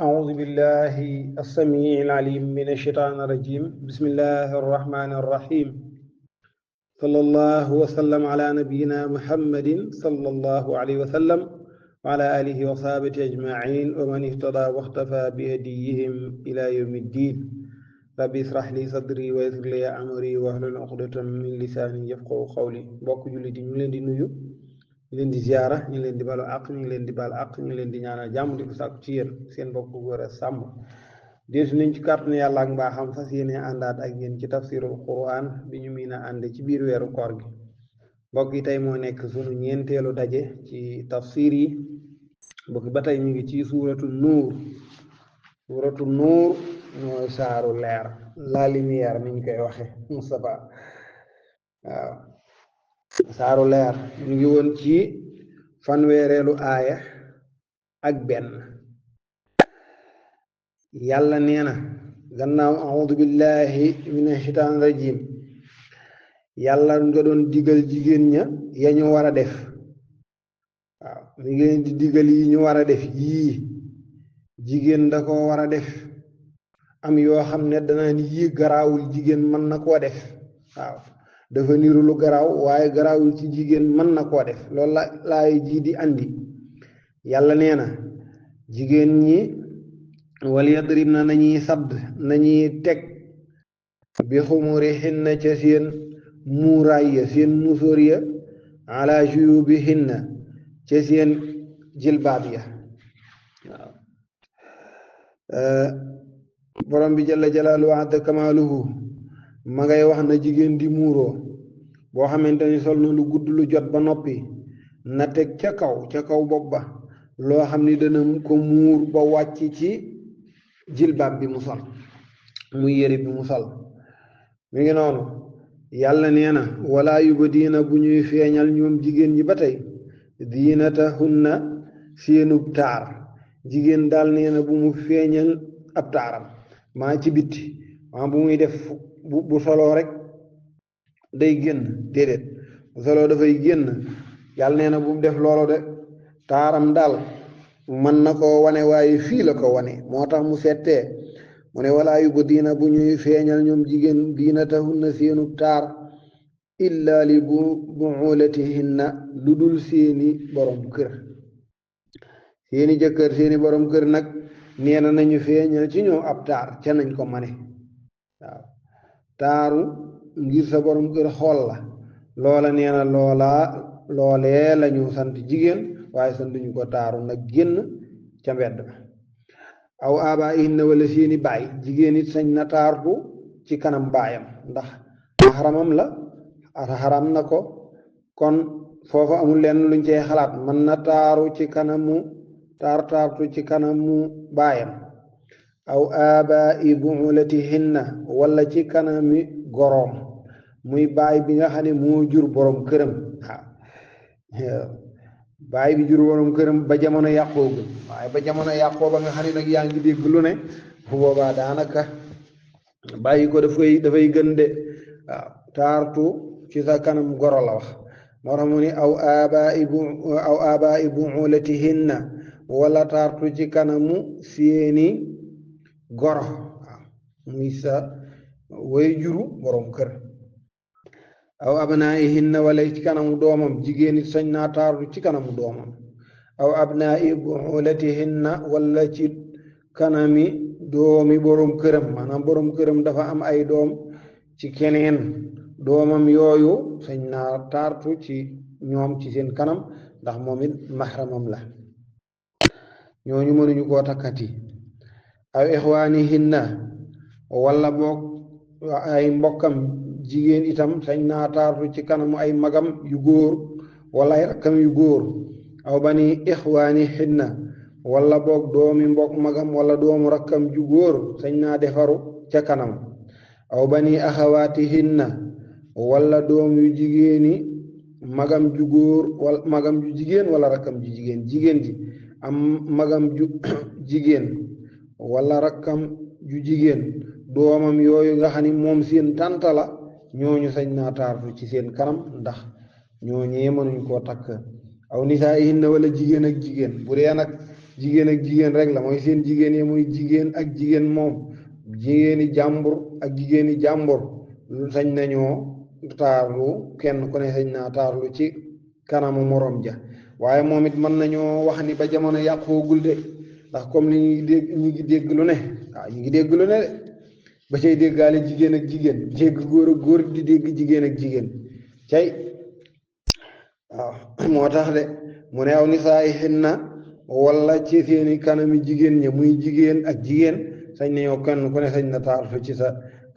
أعوذ بالله السميع العليم من الشيطان الرجيم بسم الله الرحمن الرحيم صلى الله وسلم على نبينا محمد صلى الله عليه وسلم وعلى آله وصحبه أجمعين ومن اهتدى واختفى بهديهم إلى يوم الدين ربي اشرح لي صدري ويسر لي أمري واحلل عقدة من لساني يفقهوا قولي mbokk jullit yi ñu leen di nuyu ñu leen di ziara ñu leen di balu àq ñu leen di bal àq ñu leen di ñaanal jàmm di ko sàkku ci yéen seen mbokk bu góor a sàmm deesu nañ ci kàttanu yàlla ak mbaaxam fas yéene àndaat ak yéen ci tafsirul quran bi ñu miin a ànd ci biir weeru koor gi mbokk yi tey moo nekk sunu ñeenteelu daje ci tafsir yi mbokk ba tey ñu ngi ci suuratu nuur mooy saaru leer la lumière ni ñu koy waxe Moustapha waaw saaru leer ñu ngi woon ci fanweereelu aaya ak benn yàlla nee na gannaaw a'uudu billahi minash shaytaanir rajiim yàlla nga doon digal jigéen ña ya ñu war a def waaw mi ngi leen di digal yi ñu war a def yii jigéen da ko war a def am yoo xam ne danaan yii garaawul jigéen mën na koo def waaw dafa niru lu garaaw waaye garaawul ci jigéen mën na koo def loolu la laay ji di andi yàlla nee na jigéen ñi wal yadrib na nañuy sadd nañuy teg bi xumurihinna ca seen muuraay ya seen musóor ya ala juyubihinna ca seen jilbaab ya waaw borom bi jalla jalaaluhu wa azza kamaaluhu ma ngay wax na jigéen di muuroo boo xamante ni sol na lu gudd lu jot ba noppi na teg ca kaw bopp ba loo xam ni dana ko muur ba wàcc ci jilbaab bi mu sol muy yére bi mu sol mi ngi noonu yàlla nee na wala yubdiina bu ñuy feeñal ñoom jigéen ñi ba tey diinatahunna seenub taar jigéen daal nee na bu mu feeñal ab taaram maa ci bitti maa bu muy def bu soloo rek day génn déedéet bu soloo dafay génn yàlla nee na bu mu def loolu de taaram daal mën na koo wane waaye fii la ko wane moo tax mu settee mu ne walaa yubdiina bu ñuy feeñal ñoom jigéen diinatahunna seenu taar illa li buulatihinna lu dul seeni borom kër seeni jëkkër seeni borom kër nag nee na nañu feeñal ci ñoom ab taar ca nañ ko mane waaw taaru ngir sa borom kër xool la loola nee na loolee lañu sant jigéen waaye santuñu ko taaru nag génn ca mbedd ba aw abaa'ihinna wala seeni baay jigéen it sañ na taartu ci kanam baayam ndax xaramam la xaram na ko kon foofa amul lenn luñ cee xalaat mën na taaru ci kanamu taartu ci kanamu baayam aw abaa'i bu'ulatihinna wala ci kanami goroom muy baay bi nga xam ne moo jur borom këram waaw baay bi jur borom këram ba jamono yàqoogu waaye ba jamono yàqoo ba nga xam ne nag yaa ngi dégg lu ne bu boobaa daanaka bàyyi ko dafay gën de waaw taartu ci sa kanam goro la wax moo tax mu ni aw abaa'i bu'ulatihinna wala taartu ci kanamu seeni goro waaw muy sa way juru borom kër aw abnaa'ihinna wala ci kanamu doomam jigéen it sañ naa taartu ci kanamu doomam aw abnaa'i bu'ulatihinna wala ci kanami doomi borom këram maanaam borom këram dafa am ay doom ci keneen doomam yooyu sañ naa taartu ci ñoom ci seen kanam ndax moom it mahramam la ñooñu mënuñu koo takkati aw ixwaanihinna wala boog ay mbokkam jigéen itam sañ naa taartu ci kanamu ay magam yu góor wala ay rakkam yu góor aw bani ixwaanihinna wala boog doomi mbokk magam wala doomu rakkam ju góor sañ naa defaru ca kanam aw bani axawaatihinna wala doom yu jigéeni magam ju góor wala magam ju jigéen wala rakkam ju jigéen jigéen ji am magam ju jigéen wala rakkam ju jigéen doomam yooyu nga xam ni moom seen tànta la ñooñu sañ naa taartu ci seen kanam ndax ñooñee mënuñ koo takk aw nisaa'ihinna wala jigéen ak jigéen bu dee nag jigéen ak jigéen rek la mooy seen jigéen yi muy jigéen ak jigéen moom jigéeni jàmbur ak jigéeni jàmbur sañ nañoo taarlu kenn ku ne sañ naa taarlu ci kanamu morom ja waaye moom it mën nañoo wax ni ba jamono yàqoogul de ndax comme li ñu ngi dégg lu ne waaw ñu ngi dégg lu ne de ba cay déggaale jigéen ak jigéen dégg góor ak góor di dégg jigéen ak jigéen cay waaw moo tax de mu ne aw nisaay hinna wala ci seeni kanami jigéen ña muy jigéen ak jigéen sañ nañoo kenn ku ne sañ na taarlu ci sa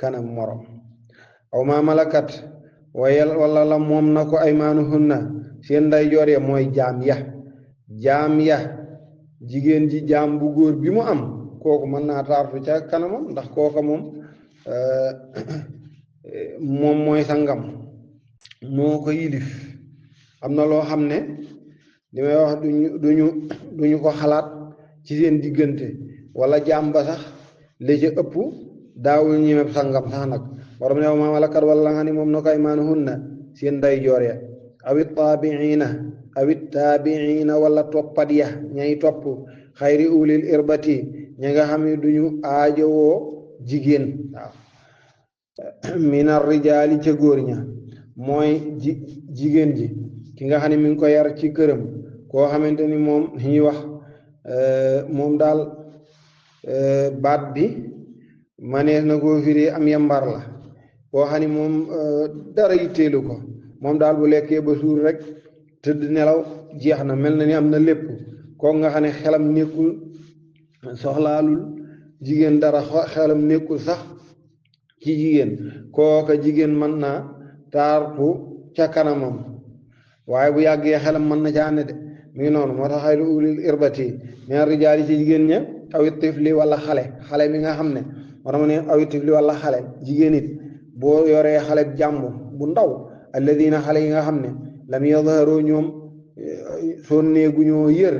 kanam morom aw ma malakat wala la moom na ko aymaanuhunna seen ndeyjoor ya mooy jaam ya jigéen ji jaam bu góor bi mu am kooku mën naa taartu ca kanamam ndax kooka moom moom mooy sangam moo ko yilif am na loo xam ne li may wax duñu ko xalaat ci seen diggante wala jaam ba sax li ci ëpp daawul ñemeb sangam sax nag waram ne ma malakat wala nga ni moom na ko aymaanuhunna seen ndeyjoor ya awit taabiina wala toppat ya ñay topp xayri ulil irbati ña nga xam ne duñu aajowoo jigéen waaw minar rijaali ca góor ña mooy jigéen ji ki nga xam ne mi ngi ko yar ci këram koo xamante ni moom ñuy wax moom daal baat bi manees na koo firi am yambar la koo xam ne moom dara yitteelu ko moom daal bu lekkee ba suur rek tëdd nelaw jeex na mel na ni am na lépp koo nga xam ne xelam nekkul soxlaalul jigéen dara xelam nekkul sax ci jigéen kooka jigéen mën naa taartu ca kanamam waaye bu yàggee xelam mën na caa ne de mi ngi noonu moo tax xayru ulil irbati min rijaali ci jigéen ña awit tifli wala xale mi nga xam ne moo tax mu ne awit tifli wala xale jigéen it boo yoree xale jàmbu bu ndaw alladina xale yi nga xam ne lam yadharu ñoom sonneeguñoo yër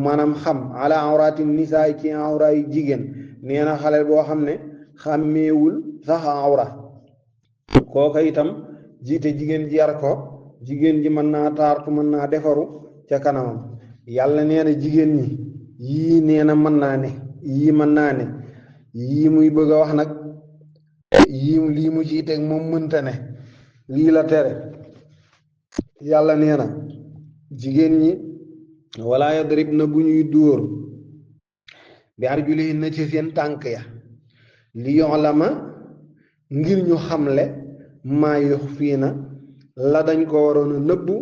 maanaam xam ala awraati nisaa ci awra yi jigéen nee na xale boo xam ne xàmmeewul sax awra kooka itam jiite jigéen ji yar ko jigéen ji mën naa taartu mën naa defaru ca kanamam yàlla nee na jigéen ñi yii nee na mën naa ne yii mën naa ne yii muy bëgg a wax nag yii lii mu ciy teg moom mënta ne lii la tere yàlla nee na jigéen ñi wala yadrib na bu ñuy dóor bi arjulihin na ci seen tànk ya li yu'lama ngir ñu xamle maa yuxfiina la dañ ko waroon a nëbbu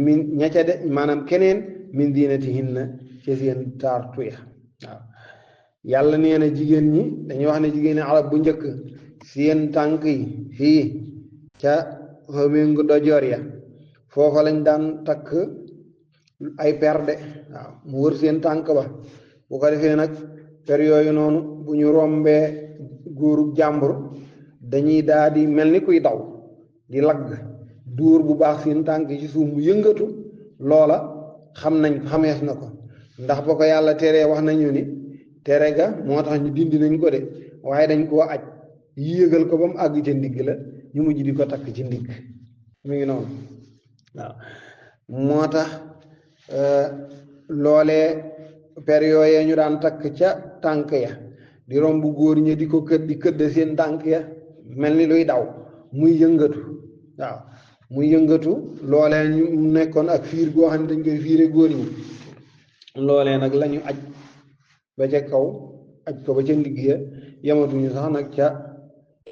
min ña ca de maanaam keneen min diinatihinna ci seen taartu ya waaw yàlla nee na jigéen ñi dañuy wax ne jigéen ñi arab bu njëkk seen tànk yi fii ca fa méngu dojoor ya foofa lañ daan takk ay per de waaw mu wër seen tànk ba bu ko defee nag per yooyu noonu bu ñu rombee góoru jàmbur dañuy daa di mel ni kuy daw di lagg dóor bu baax seen tànk ci suuf mu yëngatu loola xamees na ko ndax ba ko yàlla teree wax nañu ni tere ga moo tax ñu dindi nañ ko de waaye dañ koo aj yéegal ko ba mu àgg ca ndigg la ñu mujj di ko takk ci ndigg mu ngi noonu waaw moo tax loolee per yooyee ñu daan takk ca tànk ya di romb góor ñi di ko këdd seen tànk ya mel ni luy daw muy yëngatu waaw muy yëngatu loolee ñu nekkoon ak fiir goo xam ne dañ koy fiire góor ñi loolee nag lañu aj ba ca kaw aj ko ba ca ndigg ya yamatuñu sax nag ca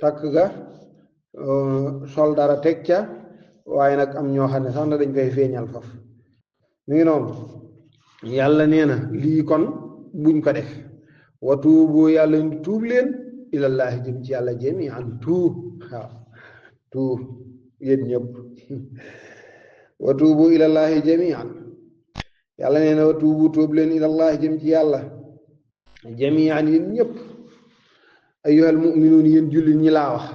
takk ga sol dara teg ca waaye nag am ñoo xam ne sax na dañ koy feeñal faf mi ngi noonu yàlla nee na lii kon buñ ko def wa tuubu yàlla tuub leen ilallaahi jëm ci yàlla jamii'an tuub waaw tuub yéen ñëpp wa tuubu ilallaahi jamii'an yàlla nee na wa tuubu tuub leen ilallaahi jëm ci yàlla jamii'an yéen ñëpp ayyuhal mu'minuun yéen jullit ñi laa wax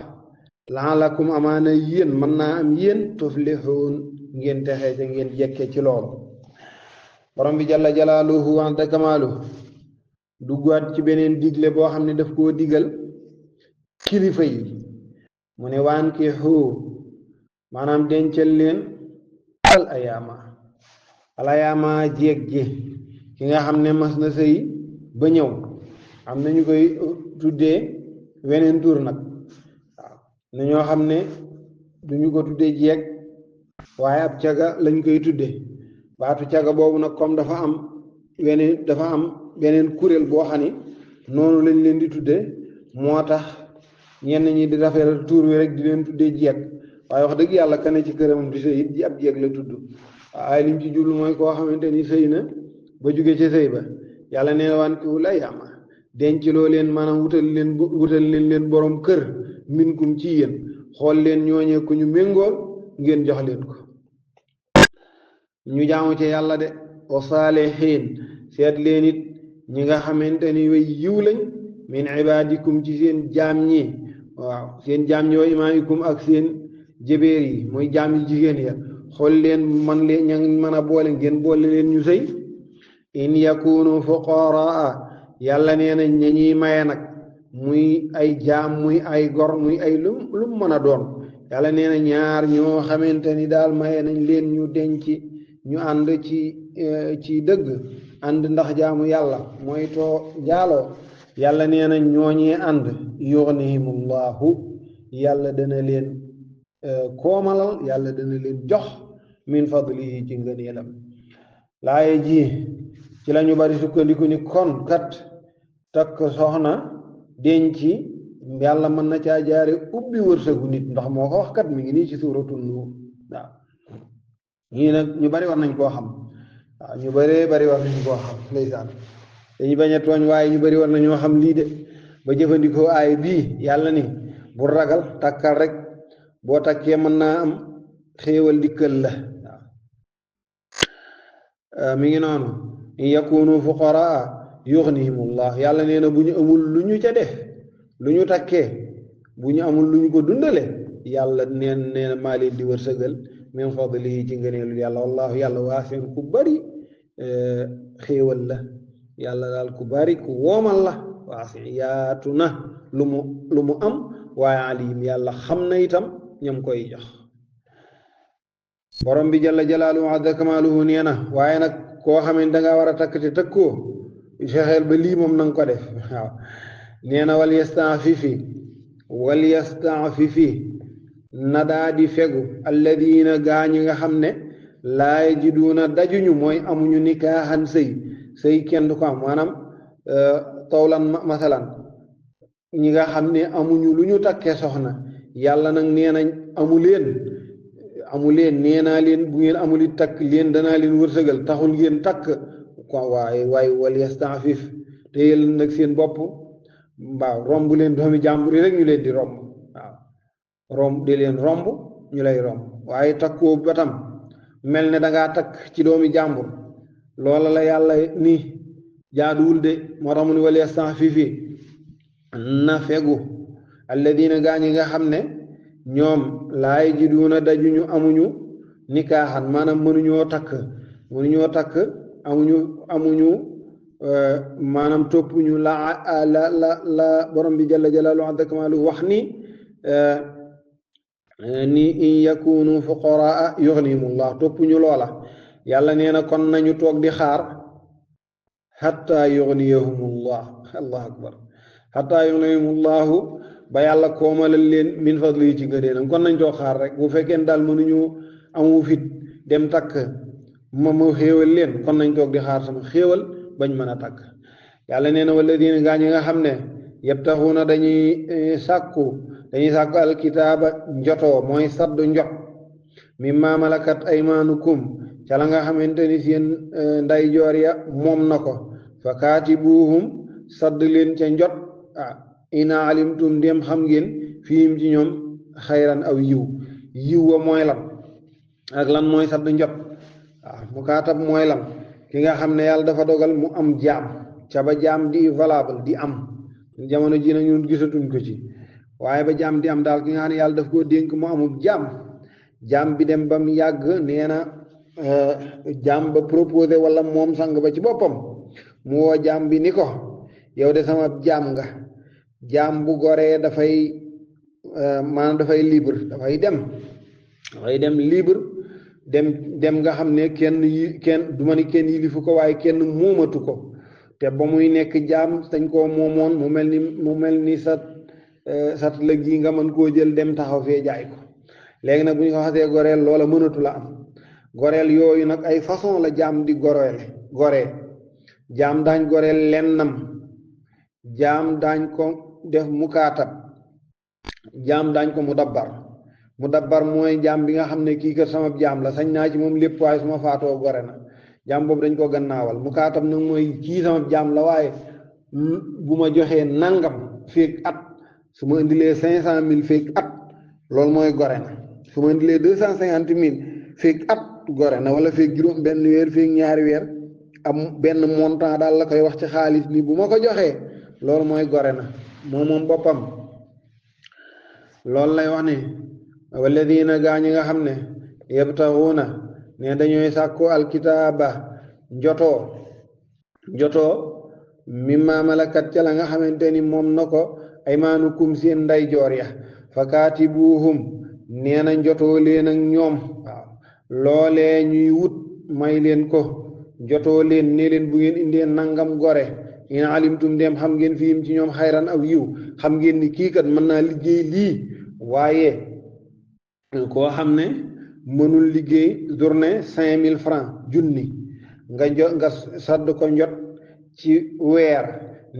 la'allakum amaana yéen mën naa am yéen tuflixuun ngeen texee ca ngeen jekke ci loolu borom bi jalla jalaaluhu wa azza kamaaluhu duggaat ci beneen digle boo xam ne daf koo digal kilifa yi mu ne waan ki xuu maanaam dencal leen al ayaama jéeg ji ki nga xam ne mas na sëy ba ñëw am na ñu koy tuddee weneen tur nag waaw na ñoo xam ne duñu ko tuddee jeeg waaye ab caga lañ koy tuddee baatu caga boobu nag comme dafa am beneen kuréel boo xam ni noonu lañ leen di tuddee moo tax ñenn ñi di rafetal tur wi rek di leen tuddee jeeg waaye wax dëgg yàlla ka ne ci këram di sëy it ab jeeg la tudd waaye lim ci jublu mooy koo xamante ni sëy na ba jóge ci sëy ba yàlla nee na waan kiwu la yàma denc loo leen maanaam wutal leen borom kër minkum ci yéen xool leen ñooñee ku ñu méngool ngeen jox leen ko ñu jaamu ci yàlla de wa saalihiin seet leen it ñi nga xamante ni way yiw lañ min ibaadikum ci seen jaam ñi waaw seen jaam ñi wa imaamikum ak seen jëbeer yi mooy jaam yi jigéen ya xool leen man leen ña mën a boole ngeen boole leen ñu sëy in yakunu fuqaraa yàlla nee na ña ñuy maye nag muy ay jaam muy ay gor muy ay lu mën a doon yàlla nee na ñaar ñoo xamante ni daal maye nañ leen ñu denc ñu ànd ci dëgg ànd ndax jaamu yàlla mooy too jaaloo yàlla nee na ñooñee ànd yughnihimullahu yàlla dana leen koomalal yàlla dana leen jox min fadlihi ci ngëneelam laaye ji ci lañu bari sukkandiku ni kon kat takk soxna denc yàlla mën na caa jaare ubbi wërsëgu nit ndax moo ko wax kat mi ngi nii ci suuratul Nuur waaw ñii nag ñu bari war nañ koo xam waaw ñu bëree bari war nañ koo xam ndeysaan dañu bañ a tooñ waaye ñu bari war nañoo xam lii de ba jëfandikoo aay bii yàlla ni bu ragal takkal rek boo takkee mën naa am xéewal dikkal la waaw mi ngi noonu in yakunu fuqaraa yughnihimullah yàlla nee na bu ñu amul lu ñu ca def lu ñu takkee bu ñu amul lu ñu ko dundale yàlla nee na maa leen di wërsëgal min fadlihi ci ngëneelu yàlla wallahu yàlla waasi'un ku bari xéewal la yàlla daal ku bari ku woomal la waasi yaatu na lu mu am waaye alim yàlla xam na itam ñam koy jox borom bi jalla jalaaluhu azza kamaaluhu nee na waaye nag koo xam ne dangaa war a takk te tëkkoo fexeel ba lii moom nanga ko def waaw nee na wal yastaafifi na daa di fegu alladina gaañi nga xam ne laa yajiduuna dajuñu mooy amuñu nikaahan sëy kenn du ko am maanaam tawlan masalan ñi nga xam ne amuñu lu ñu takkee soxna yàlla nag nee nañ amu leen nee naa leen bu ngeen amuli takk leen danaa leen wërsëgal taxul ngeen takk ko waaye wal yastaafif te yéen nag seen bopp waaw romb leen doomi jàmbur yi rek ñu leen di romb waaw romb di leen romb ñu lay romb waaye takkoo batam mel ne dangaa takk ci doomi jàmbur loola la yàlla ni jaaduwul de moo tax mu ni wal yastafifi na fegu alladina gaa ñi nga xam ne ñoom laa yajiduuna dajuñu amuñu nikaaxan maanaam mënuñoo takk amuñu maanaam toppuñu la borom bi jalla jalaaluhu azza kamaaluhu wax ni in yakunu fuqaraa yughnihimullah toppuñu loola yàlla nee na kon nañu toog di xaar hatta yughniyahumullah allahu akbar hatta yughniyahumullahu ba yàlla koomalal leen min fadli ci ngëneelam kon nañ toog xaar rek bu fekkee daal mënuñu amu fit dem takk ma xéewal leen kon nañ toog di xaar sama xéewal bañ mën a takk yàlla nee na walladina gaa ñi nga xam ne yabtaxuuna dañuy sàkku alkitaaba njotoo mooy saddu njot mimma malakat aymaanukum ca la nga xamante ni seen nday joor ya moom na ko fa kaatibuuhum sadd leen ca njot ina alimtum ndéem xam ngeen fiim ci ñoom xayran aw yiw wa mooy lan ak lan mooy sadd njot mu kaatab mooy lan ki nga xam ne yàlla dafa dogal mu am jaam ca ba jaam di valable di am jamono ji nag ñun gisatuñ ko ci waaye ba jaam di am daal ki nga xam ne yàlla daf koo dénk mu amul jaam bi dem ba mu yàgg nee na jaam ba proposé wala moom sang ba ci boppam mu woo jaam bi ni ko yow de sama jaam nga jaam bu goree dafay maanaam dafay libre dafay dem libre dem nga xam ne kenn du ma ni kenn yilifu ko waaye kenn moomatu ko te ba muy nekk jaam dañ koo moomoon mu mel ni sat la gi nga mën koo jël dem taxaw fee jaay ko léegi nag bu ñu ko xasee goreel loola mënatu la am goreel yooyu nag ay façon la jaam di goree jaam daañ goreel lennam jaam daañ ko def mukaatab jaam daañ ko mu dabbar mooy jaam bi nga xam ne kii kër sama jaam la sañ naa ci moom lépp waaye su ma faatoo gore na jaam boobu dañ ko gannaawal mukaatab nag mooy kii sama jaam la waaye bu ma joxee nangam feeg at su ma indilee 500,000 feeg at loolu mooy gore na su ma indilee 250,000 feeg at gore na wala feeg juróom benn weer feeg ñaari weer am benn montant daal la koy wax ci xaalis ni bu ma ko joxee loolu mooy gore na moom boppam loolu lay wax ne walladina gaa ñi nga xam ne yabtaxuuna ne dañooy sàkku alkitaaba njotoo mimma malakat ca la nga xamante ni moom na ko aymaanukum seen ndeyjoor ya fa kaatibuuhum nee na njotoo leen ak ñoom waaw loolee ñuy wut may leen ko njotoo leen ne leen bu ngeen indee nangam gore in alimtum dem xam ngeen fiim ci ñoom xayran aw yiw xam ngeen ni kii kat mën naa liggéey lii waaye koo xam ne mënul liggéey journée 5,000 francs junni nga sadd ko njot ci weer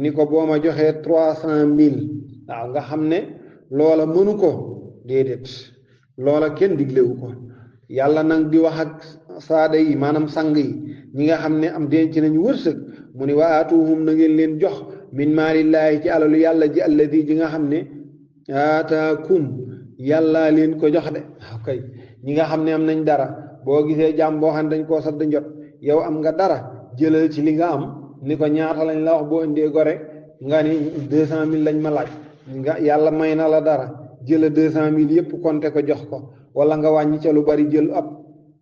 ni ko boo ma joxee 300,000 waaw nga xam ne loola mënu ko déedéet loola kenn diglewu ko yàlla nag di wax ak saada yi maanaam sang yi ñi nga xam ne am denc nañu wërsëg mu ni wa aatuhum na ngeen leen jox min maalillaahi ci alalu yàlla ji alladi ji nga xam ne aataakum yàlla leen ko jox de kay ñi nga xam ne am nañ dara boo gisee jàmm boo xam ne dañ koo sadd njot yow am nga dara jëlal ci li nga am ni ko ñaata lañ la wax boo indee gore nga ni 200,000 lañ ma laaj nga yàlla may na la dara jëla 200,000 yépp compter ko jox ko wala nga wàññi ca lu bari jël ab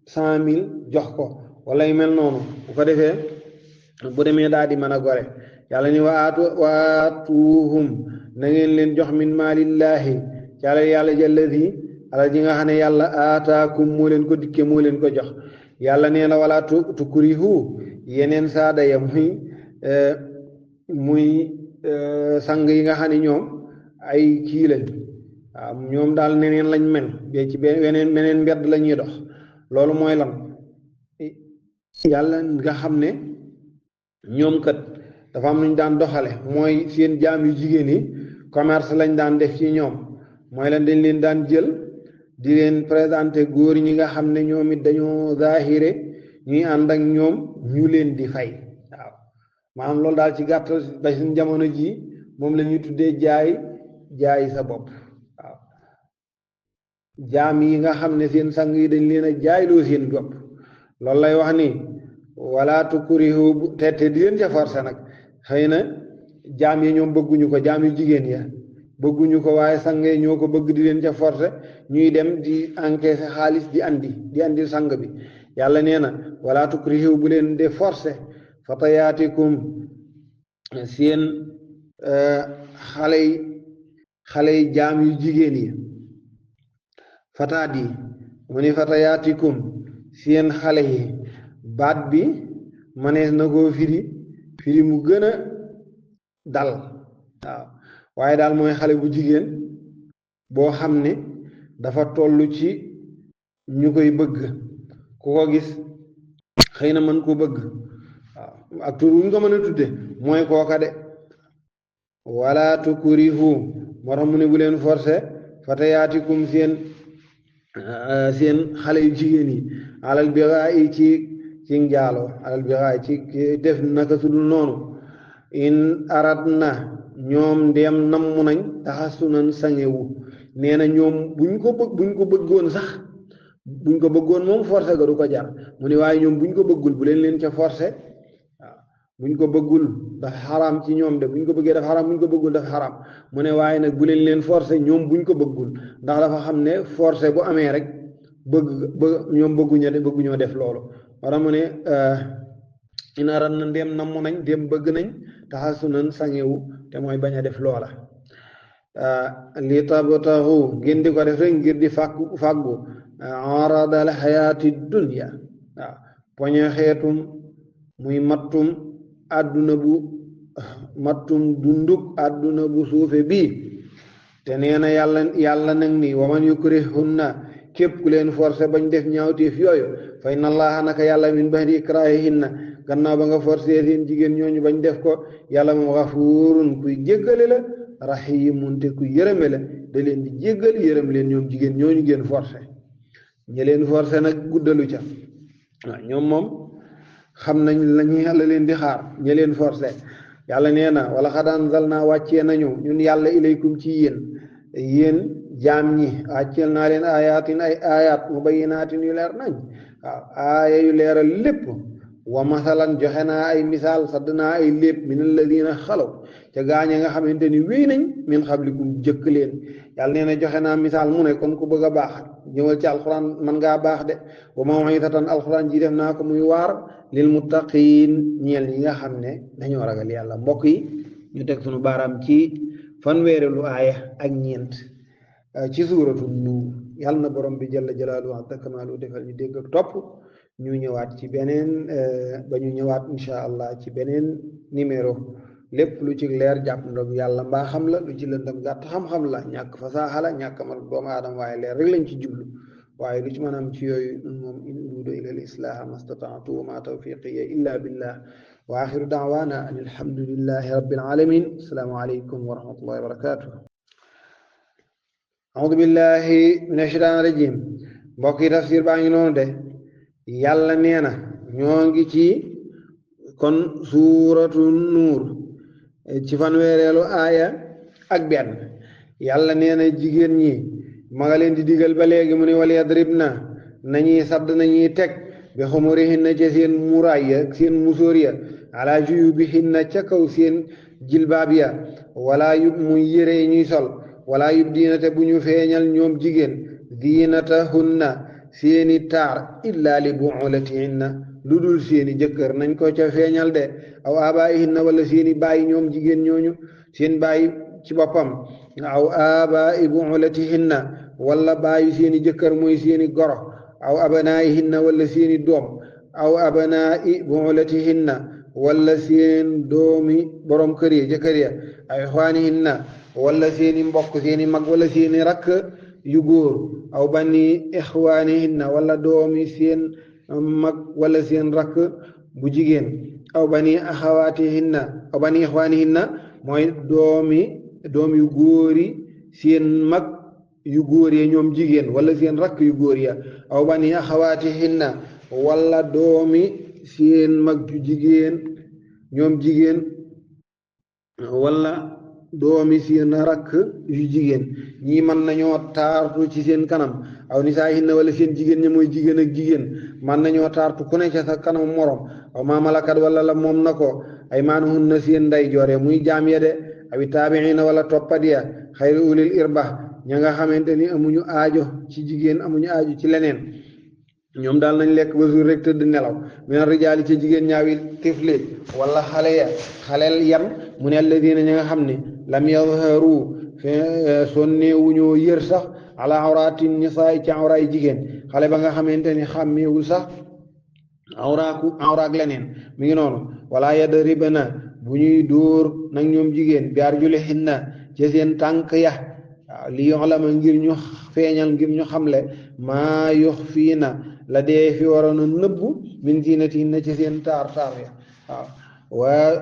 100,000 jox ko wala yu mel noonu bu ko defee bu demee daal di mën a gore yàlla ni waatuhum na ngeen leen jox min maalillaahi ci alal yàlla jalladi alal ji nga xam ne yàlla aataakum moo leen ko dikke moo leen ko jox yàlla nee na wala tukrihu yeneen saada ya muy sang yi nga xam ne ñoom ay kii lañ waaw ñoom daal neneen lañ mel bee ci meneen mbedd la ñuy dox loolu mooy lan yàlla nga xam ne ñoom kat dafa am nuñ daan doxale mooy seen jaam yu jigéen yi commerce lañ daan def ci ñoom mooy lan dañ leen daan jël di leen présenté góor ñi nga xam ne ñoom it dañoo zahire ñuy ànd ak ñoom ñu leen di fay waaw maanaam loolu daal ci gàttal ba suñ jamono ji moom la ñuy tuddee jaay sa bopp waaw jaam yi nga xam ne seen sang yi dañ leen a jaayloo seen bopp loolu lay wax ni wala tukrihu te di leen ca forcé nag xëy na jaam yi ñoom bëgguñu ko jaam yu jigéen ya bëgguñu ko waaye sang yi ñoo ko bëgg di leen ca forcé ñuy dem di encaisser xaalis di andi sang bi yàlla nee na wala tukrihu bu leen de forcé fatayaatikum seen xale yi jaam yu jigéen yi fataat yi mu ni fatayaatikum seen xale yi baat bi manees na koo firi mu gën a dal waaw waaye daal mooy xale bu jigéen boo xam ne dafa toll ci ñu koy bëgg ku ko gis xëy na mën ko bëgg waaw ak tur wuñ ko mën a tudde mooy kooka de wala tukrihu moo tax mu ne bu leen forcé fatayaatikum seen xale yu jigéen yi alal biraay ci njaaloo alal biraay ci def naka sudul noonu in arat na ñoom ndeem namm nañ taxasunan sangewu nee na ñoom buñ ko bëggoon sax buñ ko bëggoon moom forcé ga du ko jar mu ne waaye ñoom buñ ko bëggul bu leen ca forcé waaw buñ ko bëggul dafa xaraam ci ñoom de buñ ko bëggee dafa xaraam buñ ko bëggul dafa xaraam mu ne waaye nag bu leen forcé ñoom buñ ko bëggul ndax dafa xam ne forcé bu amee rek ñoom bëgguñoo def loolu wara mu ne inaran na ndéem namm nañ ndéem bëgg nañ taxasunan sangewu te mooy bañ a def loola li tabtaxu ngeen di ko def rek ngir di fàggu aradal xayaati dunya waaw poñe xeetum muy mattum àdduna bu mattum dunduk àdduna bu suufe bii te nee na yàlla nag ni waman yukrihunna képp ku leen forcé bañ def ñaawteef yooyu fa inna allaha naka yàlla min ba'di ikrahihinna gannaaw ba nga forcé seen jigéen ñooñu bañ def ko yàlla moom gafuurun kuy jéggale la rahimun te kuy yërëme la da leen di jéggal yërëm leen ñoom jigéen ñooñu ngeen forcé ñi leen forcé nag guddalu ca waaw ñoom moom xam nañ lañu yàlla leen di xaar ñi leen forcé yàlla nee na wala xad anzalnaa wàccee nañu ñun yàlla ilaykum ci yéen jaam ñi wàcceel naa leen ayatin ay ayat mubayyinatin yu leer nañ waaw aaya yu leeral lépp wa masalan joxe naa ay misaal sadd naa ay lépp min alladina xalaw ca gaañe nga xamante ni wéy nañ min xablikum jëkk leen yàlla nee na joxe naa misaal mu ne kon ku bëgg a baax ñëwal ci alxuraan man ngaa baax de wa maw'izatan alxuraan ji def naa ko muy waar lil muttaqiin ñeel ñi nga xam ne dañoo ragal yàlla mbokk yi ñu teg sunu baaraam ci fanweerelu aaya ak ñeent ci suuratu nuur yàlla na borom bi jalla jalaaluhu wa kamaalu defal ñu dégg ak topp ñu ñëwaat ci beneen ba ñu ñëwaat insha allah ci beneen numéro lépp lu ci leer jàpp ndog yàlla mbaa xam la lu ci lëndëm gàtt xam-xam la ñàkk fasaaxa la ñàkk man doomu aadama waaye leer rek lañ ci jublu waaye lu ci maanaam ci yooyu moom in uriidu illa al-islaaha mastata'tu wa ma tawfiqiya illa billah wa axiru da'waana an alhamdulillahi rabbil alamin assalaamu aleykum wa rahmatullahi wa barakatuh a'uudu billahi mina shaytaani rajim mbokk yi tafsir baa ngi noonu de yàlla nee na ñoo ngi ci kon suuratu nuur ci fanweereelu aaya ak benn yàlla nee na jigéen ñi ma nga leen di digal ba léegi mu ne wal yadribna nañuy sadd nañuy teg bi xumurihinna ca seen muraay ya seen musóor ya ala juyubihinna ca kaw seen jilbaab ya wala yub muy yére ñuy sol wala yub diinate bu ñu feeñal ñoom jigéen diinatahunna seeni taar illa li bu'ulatihinna lu dul seeni jëkkër nañ ko ca feeñal de aw abaa'ihinna wala seeni bàyyi ñoom jigéen ñooñu seen bàyyi ci boppam aw abaa'i bu'ulatihinna wala bàyyi seeni jëkkër mooy seeni goro aw abanaa'ihinna wala seeni doom aw abanaa'i bu'ulatihinna wala seen doomi borom kër ya jëkkër ya aw ixwaanihinna wala seeni mbokk seeni mag wala seeni rakk yu góor aw bani ixwaanihinna wala doomi seen mag wala seen rakk bu jigéen aw bani axawaatihinna aw bani ixwaanihinna mooy doom yu góori seen mag yu góor ya ñoom jigéen wala seen rakk yu góor ya aw bani axawaatihinna wala doomi seen mag yu jigéen ñoom jigéen wala doomi seen rakk yu jigéen ñii mën nañoo taartu ci seen kanam aw nisaahinna wala seen jigéen ña mooy jigéen ak jigéen mën nañoo taartu ku ne ca sa kanam morom aw maa malakat wala la moom na ko ay maanuhunna seen nday joore muy jaam ya de awi taabiina wala toppat ya xayri ulil irba ña nga xamante ni amuñu aajo ci jigéen amuñu aajo ci leneen ñoom daal nañ lekk ba suur rek tëdd nelaw mina rijaali ci jigéen ñaawi tifli wala xaleel yan mu ne alladina ña nga xam ne lam yazharu sonneewuñoo yër sax ala awraati nisaa ci awraay jigéen xale ba nga xamante ni xàmmeewul sax awraak leneen mi ngi noonu wala yadribna bu ñuy dóor nag ñoom jigéen bi arjulihinna ci seen tànk ya waaw li yu'lama ngir ñu feeñal ngir ñu xamle maa yuxfiina la dee fi waroon a nëbbu min zinatihinna ci seen taar ya waaw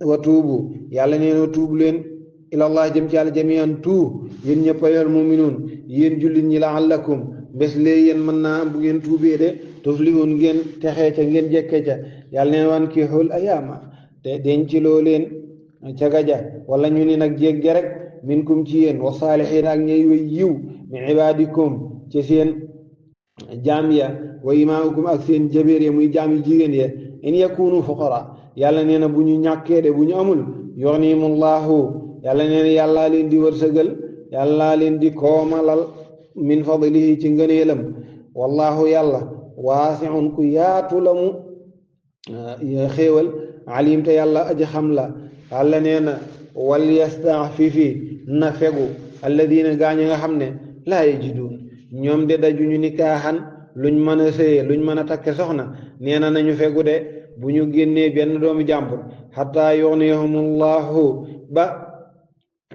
wa tuubu yàlla nee na tuub leen ilallah jëm ci yàlla jamian tuu yéen ñëpp ayyuhal mu'minuun yéen jullit ñi la'allakum bés lee yéen mën naa bu ngeen tuubee de tuflihun ngeen texee ca ngeen jekkee ca yàlla neen wan kii xul ayaama te denc loo leen ca gaja wala ñu ni nag jéeg ja rek minkum ci yéen wa saalihiin ak ñay way yiw min ibaadikum ci seen jaam ya wa imaamukum ak seen jabeer ya muy jaam yi jigéen ya in yakunu fuqara yàlla nee na bu ñu ñàkkee de bu ñu amul yughnihimullaahu yàlla nee na yàllaa leen di wërsëgal yàllaa leen di koomalal min fadlihi ci ngëneelam wallahu yàlla waasi'un ku yaatu la mu xéewal alim te yàlla aji xam la yàlla nee na wal yasta'fifi na fegu alladina gaañi nga xam ne laa yajiduun ñoom de dajuñu nikaaxan luñ mën a sëye luñ mën a takke soxna nee na nañu fegu de bu ñu génnee benn doomu jàmbur xataa yughniyahumullahu ba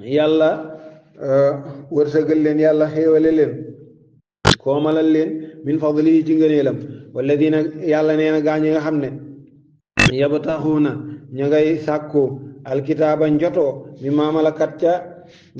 yàlla wërsëgal leen yàlla xéewale leen koomalal leen min fadlihi ci ngëneelam walladina yàlla nee na gaa ñi nga xam ne yabtaxuuna ña ngay sàkku alkitaaba njotoo mi maamalakat ca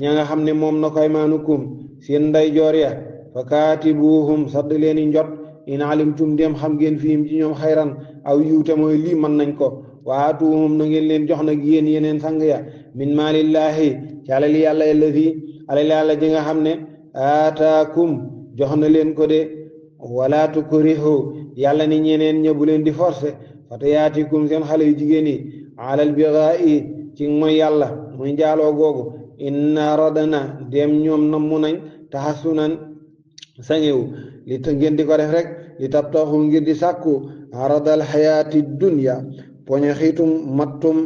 ña nga xam ne moom na koy maanukum seen nday joor ya fa kaatibuhum sadd leen i njot in alimtum dem xam ngeen fiim ci ñoom xayran aw yiwte mooy lii mën nañ ko waatuhum na ngeen leen jox nag yéen yeneen sang ya min maalillaahi ci alali yàlla alladi alali yàlla ji nga xam ne aataakum jox na leen ko de wala tukrihu yàlla ni ñeneen ña bu leen di forcé fatayaatikum seen xale yu jigéen yi alal bighaa'i ci mooy yàlla muy njaaloo googu inna radana dem ñoom nammu nañ taxasunan sangewu li ta ngeen di ko def rek li tabtaxu ngir di sàkku aradal xayaati dunya poñe xiitum mattum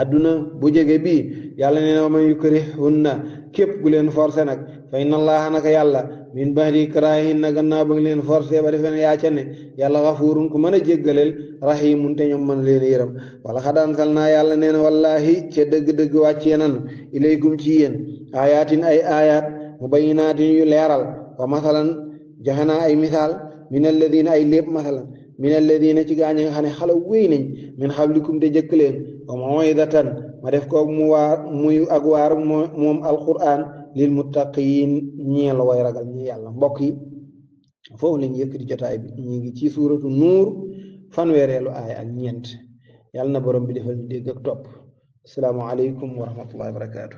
àdduna bu jege bii yàlla nee na man yukrihunna képp gu leen forcé nag fa inna allaha naka yàlla min ba'di ikrahihinna gannaaw ba nga leen forcé ba defee ne yaa ca ne yàlla xafuurun ku mën a jéggaleel rahimun te ñoom mën leen yërëm wala xad anzalnaa yàlla nee na wallahi ca dëgg-dëgg wàccee nan ilaykum ci yéen ayatin ay ayat mubayyinatin yu leeral wa masalan joxe naa ay misaal min alladina ay lépp masalan min alladina ci gaañi nga xam ne xala wéy nañ min xablikum te jëkk leen wa mawidatan ma def ko muy ak waar moom alquran lil muttaqiin ñeel way ragal ñi yàlla mbokk yi foofu lañ yëkkati jotaay bi ñu ngi ci suuratu nuur fanweereelu aaya ak ñeent yàlla na borom bi defal ñu dégg ak topp assalaamu aleykum wa rahmatullahi wa barakaatu